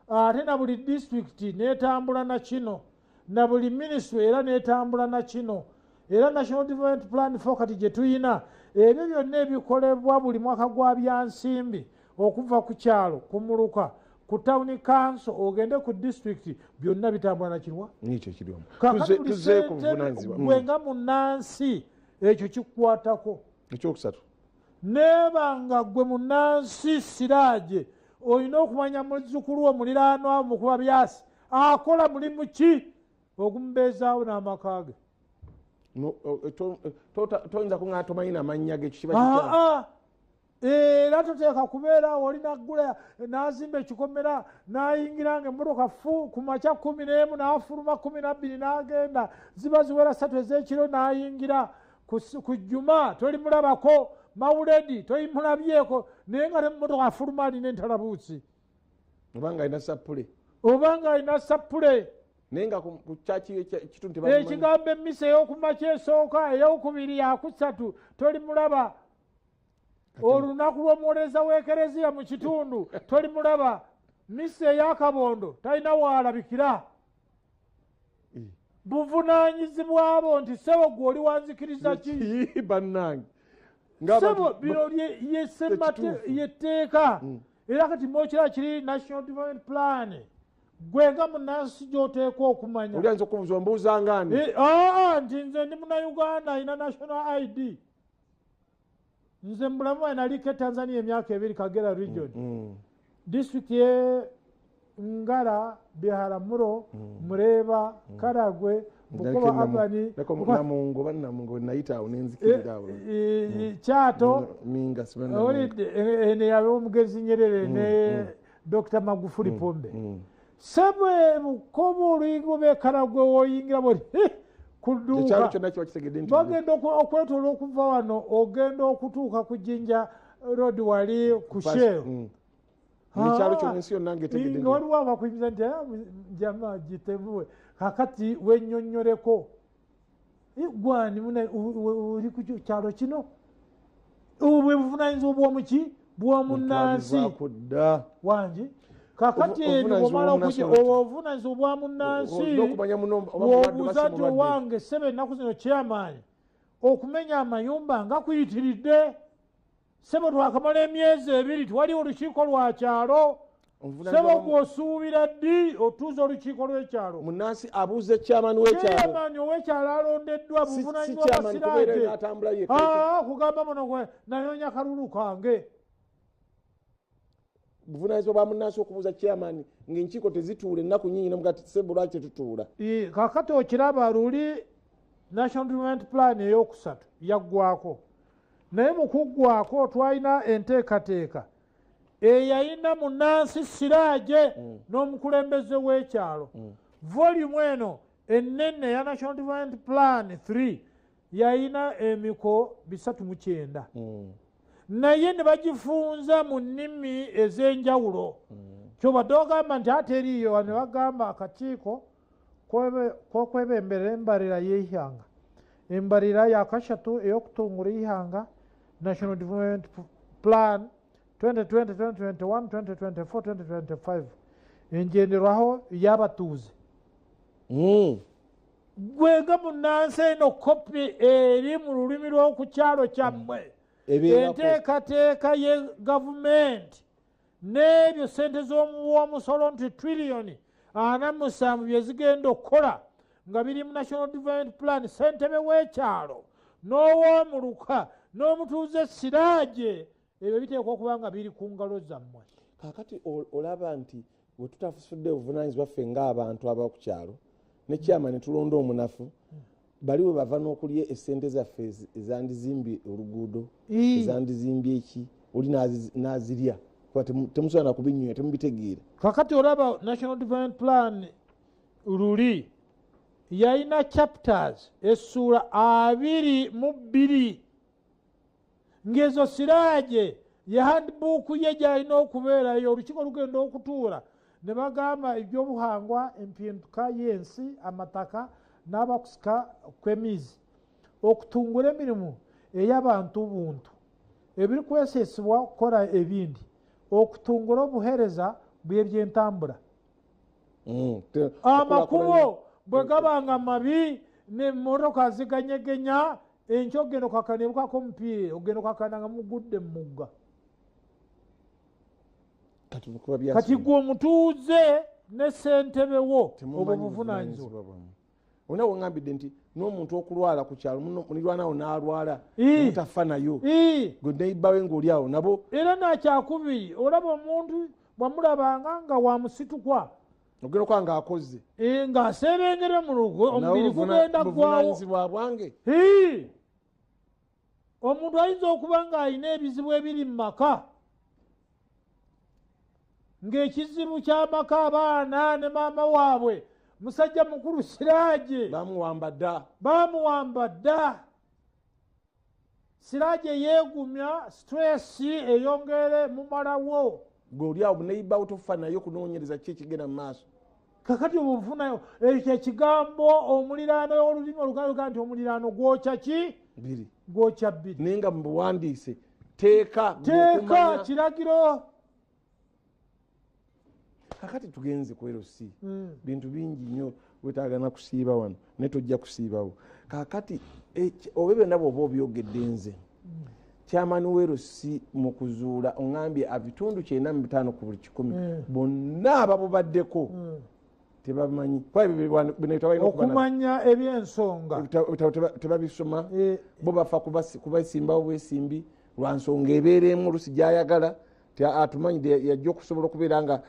S1: ate na buli disitulikiti n'etambula na kino, na buli ministry era n'etambula na kino. Era National Development Plan fo kati gye tuyina, ebyo byonna ebikolebwa buli mwaka gwa byansimbi okuva ku kyalo, ku muluka, ku town council, ogende ku disitulikiti, byonna bitambula na kirwa.
S2: Ekyo kirimu.
S1: Kakati buli
S2: Tuzeeko
S1: ssentebe
S2: buvunaanyizibwa.
S1: gwe nga munnansi ekyo kikukwatako.
S2: Ekyokusatu.
S1: Neebanga gwe munnansi Siraje olina okumanya muzzukulu wo muliraanwa mukuba byasi akola mulimu ki ogumubeezaawo n'amaka ge.
S2: Toyinza kuŋŋaa tomanyi namannya ge, kiba
S1: Aa, era toteeka kubeera oli naggula n'azimba ekikomera n'ayingira nga emmotoka fu ku makya 11 n'afuluma 12 n'agenda, ziba ziwera 3 ez'ekiro n'ayingira ku Jjuma tolimulabako, mawuledi tolimulabyeko, naye nga nemmotoka afuluma alina entalabuusi
S2: obanga alina sappule,
S1: obanga alina sappule,
S2: naye nga ku kyaki ekitundu tebamumanyi.
S1: Ekigambo emmisa ey'okumakya esooka, ey'okubiri, yakusatu tolimulaba. Olunaku lw'omuwolereza w'ekereziya mu kitundu tolimulaba. Misa ey'akabondo talina waalabikira. Buvunaanyizibwabo nti ssebo gwe oli wanzikiriza ki?
S2: Bannange.
S1: Ssebo bino yetteeka. Era kati mwokira kiri National Development Plan gwe nga munnansi gy'oteekwa okumanya.
S2: Oli ayinza okubuuza ombuuza nga ani?
S1: Nti nze ndi Munnayuganda alina national ID. Nze mu bulamu bwange naliko e Tanzania emyaka 2, Kagera region. Disitulikiti ye Ngara, Biharamulo, Muleba, Karagwe, Bukoba Urban,
S2: Namungo, bannamungo nayita awo nenzikirira awo.
S1: Kyato,
S2: Minga, siba Namungo.
S1: Owulidde, eno yabe omugenzi Nyerere ne Dr. Magufuli Pombe. Sebwe Bukoba oluyingo b'e Karagwe w'oyingira bw'oti, ku dduuka.
S2: Ekyalo kyonna kiba kitegedde nti
S1: Bagenda okwetooloola okuva wano ogenda okutuuka ku Jinja Road wali ku Shell.
S2: Ekyalo kyonna ensi yonna ng'etegedde
S1: Nga
S2: nti
S1: waliwo abakuyimiza nti, jama gitemuwe. Kakati wennyonnyoleko. Gwani muna, oli ku kyalo kino? Obwo bwe buvunaanyizibwa bw'omuki? Bw'omunnansi.
S2: Butwalizaako dda.
S1: Wangi. Kakati ebyo
S2: Obuvunaanyizibwa
S1: bw'omala
S2: bw'omunnansi
S1: okujja,
S2: olwo.
S1: obwo obuvunaanyizibwa bwa munnansi,
S2: Olina okumanya muno oba mulwadde oba
S1: bw'obuuza
S2: si
S1: nti
S2: mulwadde.
S1: owange ssebo ennaku zino chairman, okumenya amayumba nga kuyitiridde. Ssebo twakamala emyezi 2 tewaliwo olukiiko lwa kyalo. Sebo gwosuubira ddi otuuza olukiiko lw'ekyalo?
S2: Munnansi abuuze chairman w'ekyalo.
S1: Chairman ow'ekyalo alondeddwa,
S2: Si
S1: buvunanyizibwa
S2: chairman kubeera
S1: Siraje.
S2: n'atambula yekka.
S1: Kugamba muno gwe nanoonya kalulu kange.
S2: Buvunanyizibwa bwa munnansi okubuuza chairman ng'enkiiko tezituula ennaku nnyingi, namugati sebo lwaki tetutuula?
S1: Kakati okiraba luli National Development Plan eyokusatu yaggwako, naye mu kuggwako twalina enteekateeka eyalina munnansi Siraje n'omukulembeze w'ekyalo. Volume eno ennene eya National Development Plan 3 yalina emiko 39, naye ne bagifunza mu nnimi ez'enjawulo. Kyobadde ogamba nti ate eriyo ne bagamba akakiiko k'okwebembera embalira y'eihanga, embalira ya kashatu ey'okutungura eihanga, National Development Plan 2020, 2021, 2024, 2025, engenderwaho y'abatuuze. Gwe nga munnansi, eno kopi eri mu lulimi lw'oku kyalo kyammwe,
S2: Ebeerako.
S1: Enteekateeka ye gavumenti n'ebyo sente z'omuwomusolo nti triliyoni 47 bye zigenda okukola nga biri mu National Development Plan, ssentebe w'ekyalo n'ow'omuluka n'omutuuze Siraje, ebyo biteekwa okuba nga biri ku ngalo zammwe.
S2: Kaakati olaba nti bwe tutafusudde obuvunaanyizibwa ffe ng'abantu abaku kyalo ne kyama ne tulonda omunafu, bali we bava n'okulya essente zaffe ezandizimbye oluguudo, ezandizimbye eki, oli n'azirya kuba temusobola na kubinywera, temubitegeera.
S1: Kakati olaba National Development Plan luli yalina chapters, essuula 22, ng'ezo Siraje ye handbook ye gyalina okubeerayo. Olukiiko lugenda okutuula ne bagamba ebyobuhangwa, empinduka y'ensi, amataka n'abakusika kw'emizi, okutungula emirimu ey'abantu buntu, ebirikwesesibwa kukola ebindi, okutungula obuheereza bw'ebyentambula, amakubo bwe gabanga mabi nemmotoka ziganyegenya, enkya ogenda okakana ebukako omupiira, ogenda okakana nga mugudde mu mugga.
S2: Kati mukuba bya
S1: Kati gwe omutuuze ne ssentebe wo, obwo
S2: Temumanyi
S1: buvunanyizibwa.
S2: bwammwe. Olina weŋŋambidde nti n'omuntu okulwala ku kyalo, mulirwanawo n'alwala, mutafa nayo, gwe neibawe ng'oli awo nabo.
S1: Era nakyakubiri, olaba omuntu bwamulabanga nga wamusitukwa,
S2: ogenda okuba ng'akoze
S1: ng'aseebengere mu lugo, omubiri gugenda ggwawo.
S2: Buvunanyizibwa bwange.
S1: Omuntu ayinza okuba ng'alina ebizibu ebiri mu maka, ng'ekizibu ky'amaka abaana ne maama waabwe, musajja mukulu Siraje
S2: bamuwamba dda.
S1: Bamuwamba dda. Siraje yeegumya, stress eyongere mumalawo.
S2: Gwe oli awo neibawo tofa naye okunoonyereza ki ekigenda mu maaso.
S1: Kakati obufunayo ekyo ekigambo omuliraano, olulimi oluganda nti omuliraano gwokya ki?
S2: Bbiri.
S1: Gwokya bbiri.
S2: Naye nga mubuwandiise teeka.
S1: Teeka.
S2: Ng'okumanya.
S1: Kiragiro.
S2: Kakati tugenze ku LC. Bintu bingi nnyo wetaaga nakusiiba wano, naye tojja kusiibawo. Kakati oba byonna bw'oba obyogedde, nze chairman wa LC mu kuzuula oŋambye abitundu 95 ku buli 100 bonna ababubaddeko tebamanyi, kuba ebyo bino ebitabo balina okuba nabyo.
S1: Okumanya ebyensonga.
S2: Ebitabo tebabisoma, bo bafa kubasimbawo bwesimbi lwa nsonga ebeera emu olusi gyayagala atumanyidde yajja okusobola okubeera nga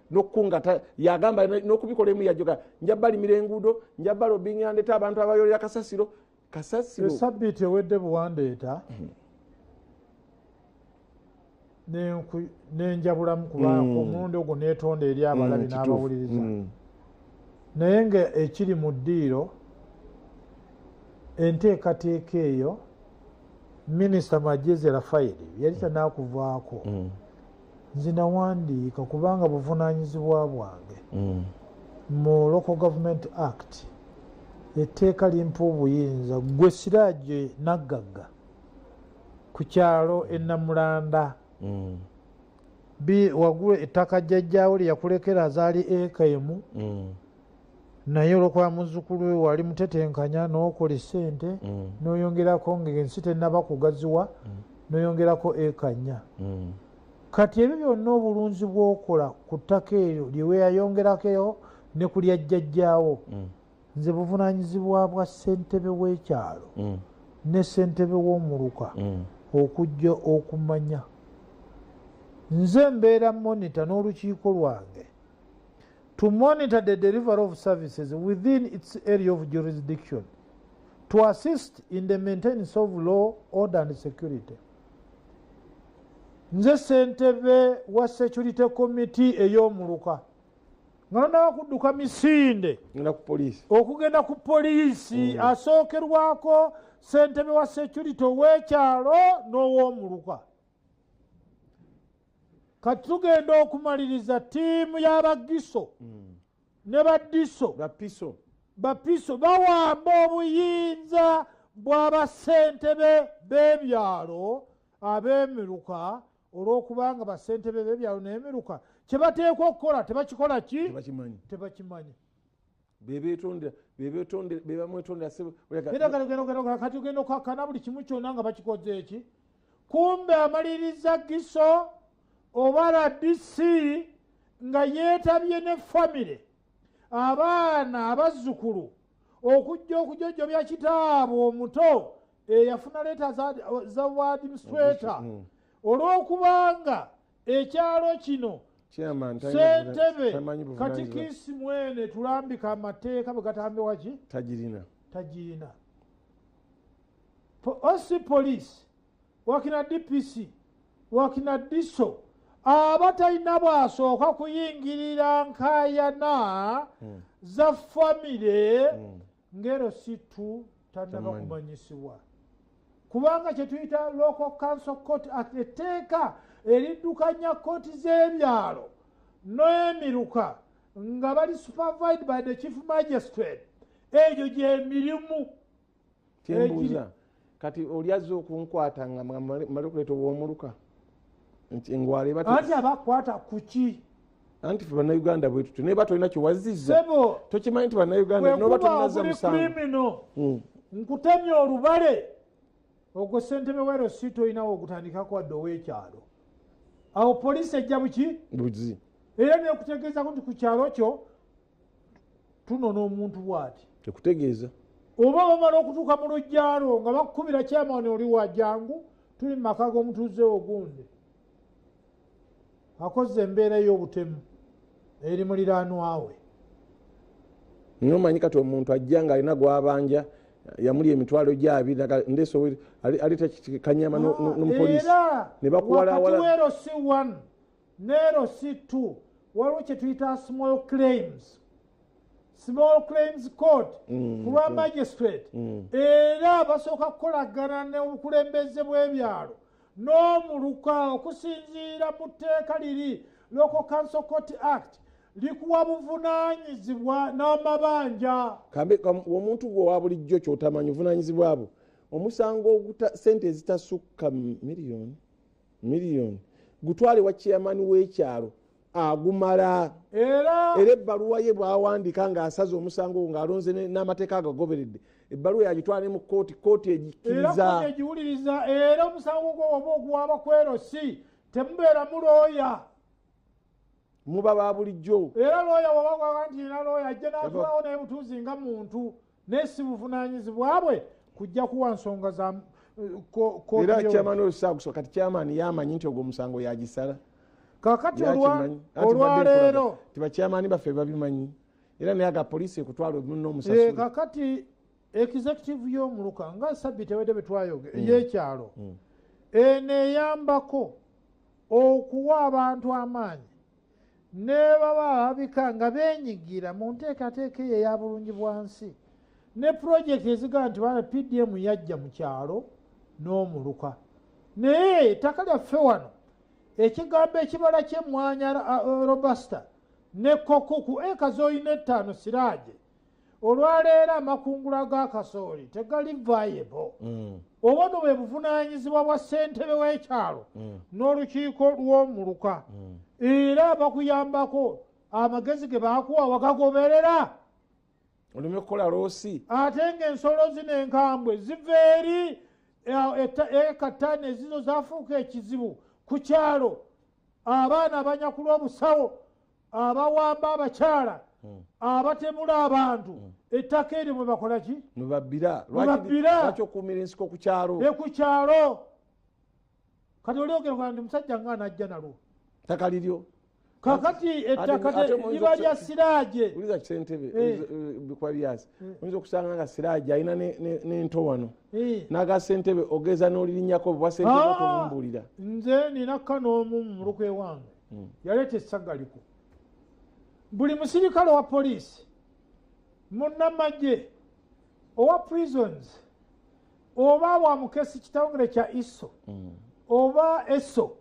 S2: n'okukunga yagamba n'okubikola emu yajjoga nja balimira enguudo, nja balobinga, ndeeta abantu abayolera kasasiro kasasiro.
S1: Esabbiiti ewedde buwandeeta nenjabulamu kuba omulundi ogwo neetonda eri abalabi n'abawuliriza, naye nga ekiri mu ddiiro enteekateeka eyo Minisita Magyezi Rafairi yali tanakuvaako. Nze nawandiika kubanga buvunaanyizibwa bwange mu Local Government Act, etteeka limpa obuyinza. Gwe Siraje naggagga ku kyalo Enamulanda, wagula ettaka jjajjaawo lye yakulekera azaali eka emu, naye olwokuba muzzukulu we wali mutetenkanya n'okola essente n'oyongerako, ng'ensi tennaba kugaziwa, n'oyongerako eka 4. Kati ebyo byonna obulunzi bw'okola ku ttaka eryo lye weeyayongerako ne ku lya jjajjaawo, nze buvunaanyizibwa bwa ssentebe w'ekyalo ne ssentebe w'omuluka okujja okumanya. Nze mbeera monitor n'olukiiko lwange to monitor the delivery of services within its area of jurisdiction, to assist in the maintenance of law, order and security. Nze ssentebe wa security committee ey'omuluka, nga nonaba kudduka misinde okugenda ku poliisi, asookerwako ssentebe wa security ow'ekyalo n'ow'omuluka. Kati tugenda okumaliriza ttiimu y'abagiso ne badiso bapiso bawamba obuyinza bw'abassentebe b'ebyalo ab'emiruka, olw'okubanga bassentebe b'ebyalo n'emiruka kye bateekwa okukola tebakikola ki? Tebakimanyi. Kati ogenda okkakkana buli kimu kyonna nga bakikoze eki? Kumbe amaliriza giso oba RDC nga yeetabye ne famire, abaana, abazzukulu okujja okujojjobya kitaabwe omuto eyafuna leeta za administrator, olw'okubanga ekyalo kino ssentebe katikisi mwene tulambika amateeka bwe gatambibwa ki? Tagirina. OC police, wakina DPC, wakina DISO, abatalina bwasooka kuyingirira nkaayana za famire ngero C2 tannaba kumanyisibwa, kubanga kye tuyita Local Council Court Act, etteeka eriddukanya kkooti z'ebyalo n'emiruka nga bali supervised by the chief magistrate, egyo gy'emirimu.
S2: Kyembuuza kati oli azze okunkwata nga mmale okuleeta ow'omuluka
S1: anti abakwata kuki?
S2: Anti ffe Bannayuganda bwe tutyo, naye ba tolina kyewazizza tokimanyi nti Bannayuganda noba tolinazza
S1: musango. Nkutemya olubale ogwo ssentebe wero si tolinawo ogutandikako wadde ow'ekyalo. Awo poliisi ejja buki?
S2: Buzi.
S1: Era nekutegeezako nti ku kyalo kyo tunona omuntu bw'ati.
S2: Tekutegeeza.
S1: Oba bamala okutuuka mu lujjalo nga bakukubira chairman oli wa jangu, tuli mu maka g'omutuuze ogundi akoze embeera y'obutemu eri muliraanwa we.
S2: Nomanyi kati omuntu ajja nga alina gw'abanja yamuli emitwalo gy'abiri ndeso aleeta kanyama n'omupoliisi ne bakuwalawala.
S1: Wakati w'ero C1 n'ero C2 waliwo kye tuyita small claims. Small claims court ku lwa magistrate, era basooka kukolagana n'obukulembeze bw'ebyalo n'omuluka okusinziira mu tteeka liri Local Council Court Act likuwa buvunaanyizibwa n'amabanja.
S2: Kambe omuntu gwe owa bulijjo ky'otamanyi obuvunaanyizibwa bwo, omusango oguta ssente ezitasukka miliyoni gutwale wa chairman w'ekyalo agumala, era ebbaluwa ye bw'awandiika ng'asaze omusango ogwo ng'alonze n'amateeka agagoberedde, ebbaluwa yagitwala ne mu kkooti, kkooti egikkiriza.
S1: Era egiwuliriza, era omusango gwo oba oguwaba ku LC temubeeramu looya,
S2: muba ba bulijjo.
S1: Era looya bw'oba gwagala nti nina looya ajja n'atuulawo naye butuuzi nga muntu, naye si buvunaanyizibwa bwe kujja kuwa nsonga za
S2: kooti. Era chairman oyo saagusoka, kati chairman yamanyi nti ogwo omusango yagisala.
S1: Kakati olwaleero
S2: tibakyamaani baffe babimanyi, era naye aga poliisi ekutwala n'omusasula.
S1: Kakati executive y'omuluka nga sabbiiti ewedde bwe twayogera ey'ekyalo eno eyambako okuwa abantu amaanyi ne baba ababika nga beenyigira mu nteekateeka eyo eya bulungi bwa nsi ne pulojekiti ezigamba nti bana PDM yajja mu kyalo n'omuluka, naye ettaka lyaffe wano ekigambo ekibala ky'emmwanya robusta ne koko ku eka z'olina 5 siraaje, olwaleero amakungula ga kasooli tegali viable. Obwo nno bwe buvunaanyizibwa bwa ssentebe w'ekyalo n'olukiiko lw'omuluka, era bakuyambako amagezi ge baakuwa wagagoberera
S2: oleme kukola loosi.
S1: Ate ng'ensolo zino enkambwe ziva eri eka 5 ezizo zafuuka ekizibu ku kyalo. Abaana abanyakula obusawo, abawamba abakyala, abatemula abantu, ettaka eryo mwe bakola ki?
S2: Mwe babbira. Lwaki okuumira ensiko ku kyalo?
S1: Ku kyalo. Kati oli ogera nti musajja nga anajja nalwo.
S2: Ttaka liryo.
S1: Kakati ettaka liba lya Siraaje.
S2: Uliza Ssentebe bikuba byasi. Oyinza okusanga nga Siraaje alina n'ento wano. N'aga Ssentebe ogeza n'olirinnyako bwa Ssentebe tobumbuulira.
S1: Nze nina kano omu mu muluka ewange. Yaleeta essagaliko. Buli musirikale wa poliisi, munnamagye, owa prisons, oba wa mukesi kitongole kya ISO, oba ESO,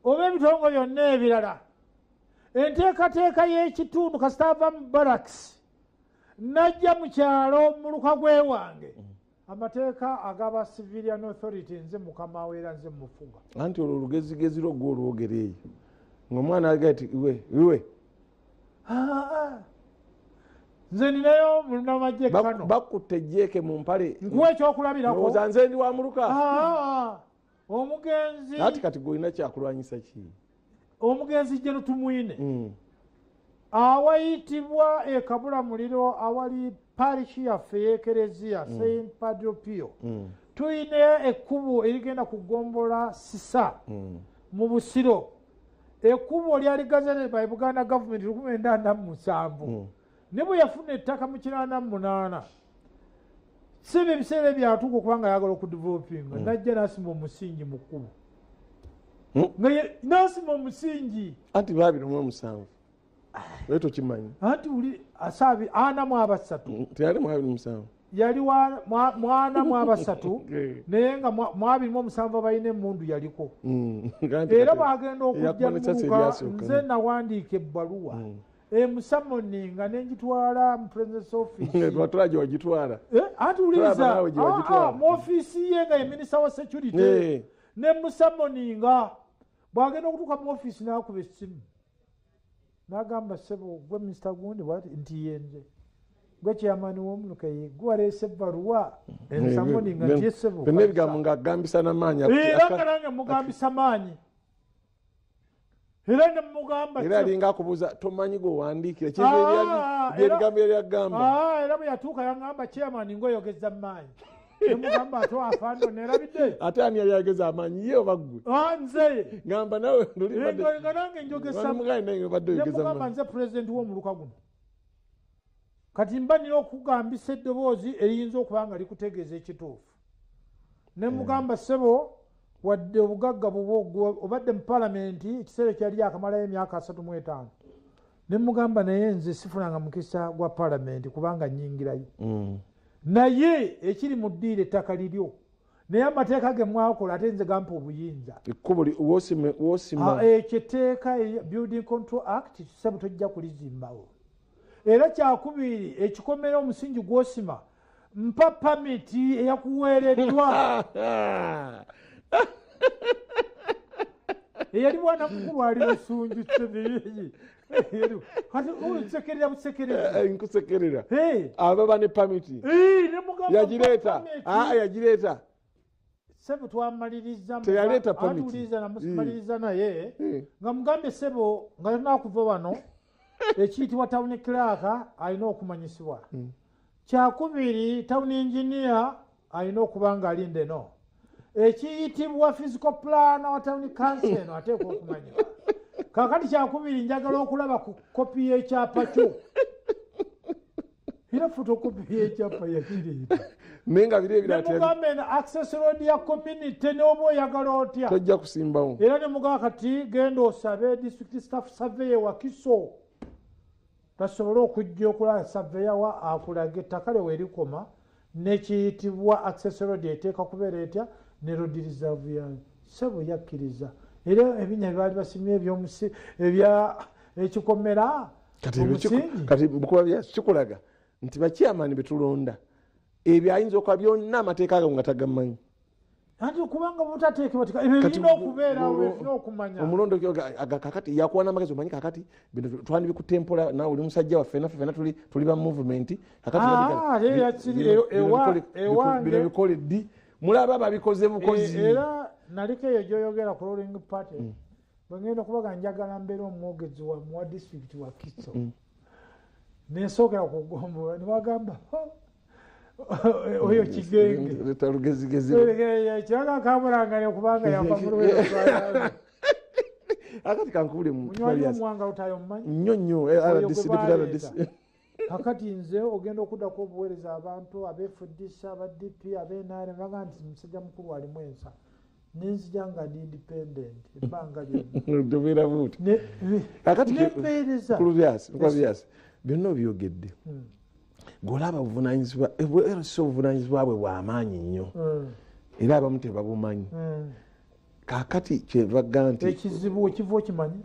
S1: oba ebitongole byonna ebirala, enteekateeka y'ekitundu kasita ava mu barracks najja mu kyalo muluka gwewange, amateeka agaba civilian authority nze mukama we era nze mufuga.
S2: Anti olwo olugezigezi lwo gwe olwogera eyo ng'omwana agamba nti iwe iwe
S1: nze ninayo munnamagye kano
S2: bakutte ejjeeke mu mpale
S1: nkuwa ekyokulabirako
S2: ndowooza nze ndi wa muluka.
S1: Omugenzi
S2: ati kati gwe olina kyakulwanyisa ki?
S1: Omugenzi Jeno Tumwine awayitibwa e Kabula Muliro awali parish yaffe y'Ekereziya Saint Padre Pio, tuyina ekkubo erigenda ku gombola Sisa mu Busiro. Ekkubo lyali gazetted by Buganda government 1997, ne bwe yafuna ettaka mu 88 si bye ebiseera ebyatuuka okubanga ayagala okudevelopinga, najja n'asima omusingi mu kkubo. Nasima omusingi
S2: anti 2007 naye tokimanyi
S1: anti uli asabi 43
S2: teyali mu 27
S1: yali 43 naye nga mu 27 balina emmundu yaliko. Era bwagenda okujja muluka nze nawandiika ebbaluwa emusamoninga nengitwala mu president's office.
S2: Twatula gye wagitwala
S1: anti wuliriza mu ofiisi ye nga ye minisita wa security ne musamoninga bwagenda okutuuka mu ofiisi n'akuba essimu n'agamba ssebo gwe minisita gundi bwati nti yenze gwe chairman w'omuluka ye gwe waleese ebbaluwa ensamoninga nti ye ssebo.
S2: Byonna ebigambo ng'agambisa n'amaanyi.
S1: Era nga nange mugambisa maanyi era ne mugamba
S2: era alinga akubuuza tomanyi gweowandiikira ebigambo yali agamba.
S1: Era bwe yatuuka yangamba chairman ng'oyogeza maanyi. Nemugamba ate afando nerabidde.
S2: Ate ani yali ayogeza amaanyi ye oba ggwe?
S1: Nze.
S2: Ngamba nawe
S1: nga nange njogesa. Nemugamba nze pulezidenti w'omuluka guno. Kati mba nina okugambisa eddoboozi eriyinza okuba nga likutegeeza ekituufu. Nemugamba ssebo wadde obugagga bubwo obadde mu paalamenti ekiseera kyali akamalayo emyaka 35. Nemugamba naye nze sifunanga mukisa gwa paalamenti kubanga nnyingirayo. Naye ekiri mu ddiiro ettaka liryo naye amateeka ge mwakola ate nze gampa obuyinza.
S2: Ekkubo wosima
S1: ekyo etteeka Building Control Act ssebo tojja kulizimbawo. Era kyakubiri ekikomera omusingi gw'osima mpa pamiti eyakuweereddwa eyali bwana mukulu ali Busunju kati olusekerera busekerera
S2: nkusekerera ababa ne pamiti yagireeta yagireeta
S1: ssebo twamaliriza
S2: teyaleeta pamiti
S1: atuuliza namumaliriza naye nga mugambe ssebo nga tonakuva wano ekiyitibwa town clerk alina okumanyisibwa. Kyakubiri town engineer alina okuba nga alinda eno. Ekiyitibwa physical plan wa town council eno ateekwa okumanyibwa. Kaakati kyakubiri njagala okulaba ku kopi y'ekyapa kyo. Era fotokopi y'ekyapa yakireeta.
S2: Naye nga biri ebirala
S1: nemugambe eno access road ya community n'oba oyagala otya
S2: tojja kusimbawo.
S1: Era nemugamba kati genda osabe district staff survey Wakiso basobole okujja okulaba surveyor wa akulaga ettaka lye werikoma n'ekiyitibwa access road eteeka kubeera etya ne road reserve yayo. Ssebo yakkiriza era ebinnya bye baali basimye ebya ekikomera
S2: kati bukuba kikulaga nti bachairman betulonda ebyo ayinza okuba byonna amateeka ago nga tagamanyi.
S1: Anti kubanga butateekebwa ebyo birina okubeerawo birina okumanya.
S2: Omulondo kakati yakuwa n'amagezi omanyi kakati bino twandibikutempola naawe oli musajja waffe naffe fenna tuli ba movement kakati bino bikole ddi mulaba babikoze bukozi.
S1: Era naliko eyo gy'oyogera ku ruling party Bwengenda okubaga njagala mbeera omwogezi wa disitulikiti wa Kiso. Nensookera ku ggombolola ne bagamba oyo Kigenge. Kiraga kamulangane kubanga yava mu Luweero.
S2: Akati kankubule mu
S1: Munywanyi Omuwanga Lutaaya omumanyi?
S2: Nnyo nnyo, RDC, deputy RDC.
S1: Kakati nze ogenda okuddako obuweereza abantu ab'FDC, aba DP, ab'NRM, baga nti musajja mukulu alimu ensa. Nenzija nga ndi independent ebbanga lyonna.
S2: Tobeera buuti. Kakati
S1: Nempeereza.
S2: Nkulubyasi, byonna obyogedde. Gw'olaba obuvunaanyizibwa, LC obuvunaanyizibwa bwe bw'amaanyi nnyo. Era abamu tebabumanyi. Kaakati kyevaga nti
S1: ekizibu ekiva okimanyi?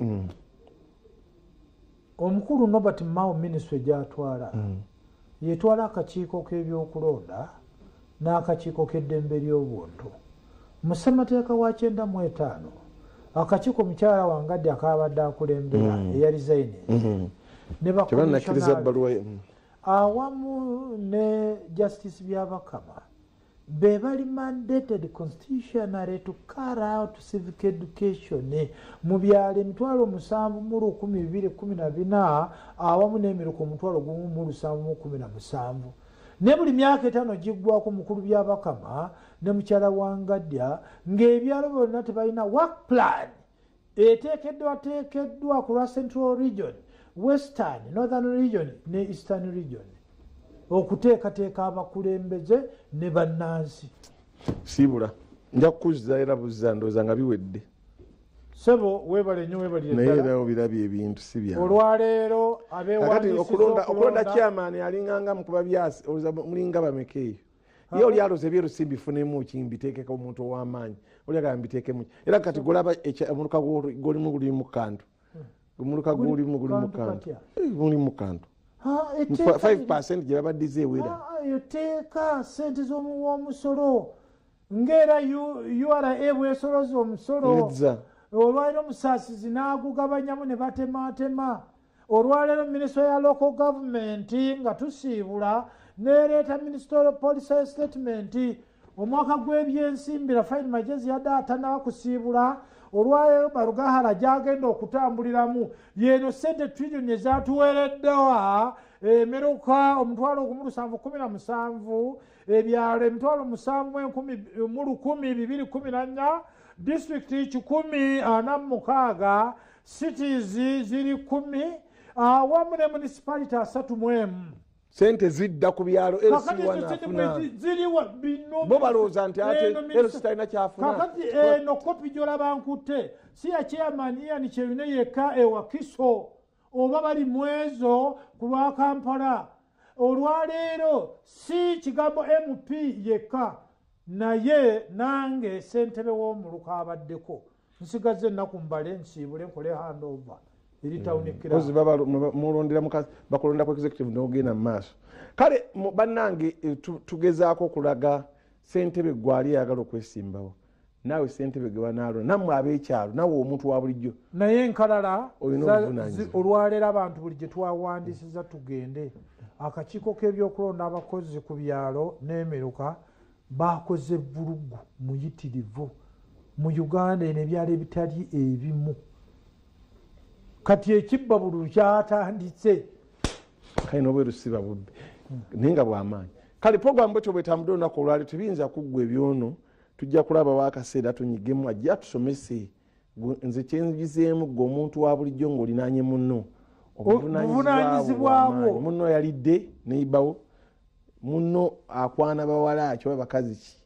S1: Omukulu Norbert Mao minisitule gy'atwala yetwala akakiiko k'ebyokulonda n'akakiiko k'eddembe ly'obuntu. Mu ssemateeka wa 95 akakiiko mukyala Wangadde akabadde akulembera eya resigning ne
S2: Tebannakkiriza bbaluwa ye.
S1: Awamu ne Justice Byabakama be bali mandated constitutionally to carry out civic education mu byalo 7,214 awamu n'emiruka 1,717. Ne buli myaka 5 giggwako mukulu Byabakama ne mukyala Wangadya ng'ebyalo byonna tebalina work plan eteekeddwateekeddwa ku lwa Central Region, Western, Northern Region ne Eastern Region okuteekateeka abakulembeze ne bannansi.
S2: Siibula nja kukuzza era buzza ndowooza nga biwedde.
S1: Ssebo weebale nnyo, weebalire
S2: Naye
S1: ddala.
S2: era obirabye ebintu si byangu.
S1: Olwaleero
S2: Kakati
S1: abeewandiisizza
S2: okulonda chairman alinganga mukuba byasi, olowooza mulinga bameka eyo? Ye oli alowooza ebyeru si mbifunemu ki mbiteekeko omuntu ow'amaanyi, oli agamba mbiteekemu ki. Era kati gw'olaba omuluka gw'olimu gulimu kantu. Omuluka gw'olimu gulimu
S1: Kantu
S2: kantu.
S1: katya?
S2: Mulimu kantu.
S1: Etteeka
S2: 5% gye babaddiza ewera.
S1: Etteeka ssente z'omuwa omusolo ng'era URA bw'esoloza omusolo.
S2: Nedza.
S1: Olwaleero omusaasizi n'agugabanyamu ne batemaatema. Olwaleero minisitule ya local government nga tusiibula n'ereeta ministerial policy statement omwaka gw'ebyensimbi Rafael Magezi yadde atanaba kusiibula. Olwaleero Barugahara gy'agenda okutambuliramu yeeno ssente trillioni ezatuweereddewa emiruka 1,717, ebyalo 7,214, disitulikiti 146, cities ziri 10 awamu ne municipality 31.
S2: Sente zidda ku byalo,
S1: Kakati
S2: LC
S1: ezo sente
S2: afuna.
S1: bwe ziriwa bino
S2: Bo balowooza nti ate
S1: eno
S2: LC talina kyafuna.
S1: Kakati eno kopi gy'olaba nkutte si ya chairman Ian Kyeyune yekka ewakiso oba bali mwezo ku lwa Kampala. Olwaleero si kigambo MP yekka, naye nange ssentebe w'omuluka abaddeko nsigaze ennaku mbale nsiibule nkole handover eri town clerk.
S2: Ozi baba mulondera bakulonda ku executive n'ogenda mu maaso. Kale bannange, tugezaako okulaga ssentebe gwali ayagala okwesimbawo, naawe ssentebe gwe banaalonda, nammwe ab'ekyalo, naawe omuntu wa bulijjo.
S1: Naye enkalala
S2: Olina obuvunaanyizibwa.
S1: Olwaleero abantu buli gye twawandiisiza tugende. Akakiiko k'ebyokulonda abakozi ku byalo n'emiruka bakoze vvulugu muyitirivu mu Uganda eno ebyalo ebitali ebimu. Kati ekibba bulu kyatandise.
S2: Kale n'obweru siba bubbi naye nga bw'amaanyi. Kale puroguramu bwetyo bwetambudde olunaku olwaleero, tebiyinza kuggwa ebyono, tujja kulabawo akaseera tunyigemu ajje atusomese. Nze kyenjizeemu gwe omuntu wa bulijjo ng'olinaanye munno.
S1: Obuvunaanyizibwa bwo.
S2: Munno yalidde neibawo, munno akwana bawala ki oba bakazi ki,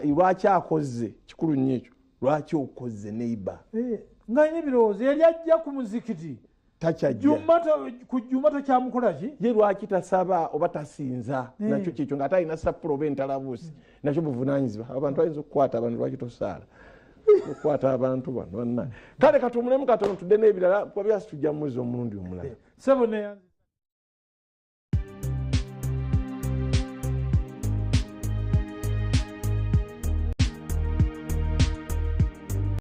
S2: lwaki akoze kikulu nnyo ekyo, lwaki okoze neiba?
S1: Nga alina ebirowoozo yali ajja ku muzikiti.
S2: Takyajja.
S1: Ku Juma tokyamukola ki?
S2: Ye lwaki tasaba oba tasinza? Nakyo kyekyo ng'ate alina sapula oba entalabuusi, nakyo buvunaanyizibwa. Abantu bayinza okukwata abantu, lwaki tosaala? Okukwata abantu bano bannange. Kale katumulemu katono tudde n'ebirala, kuba byasi tujja mmuzi omulundi omulala.
S1: Sebo ne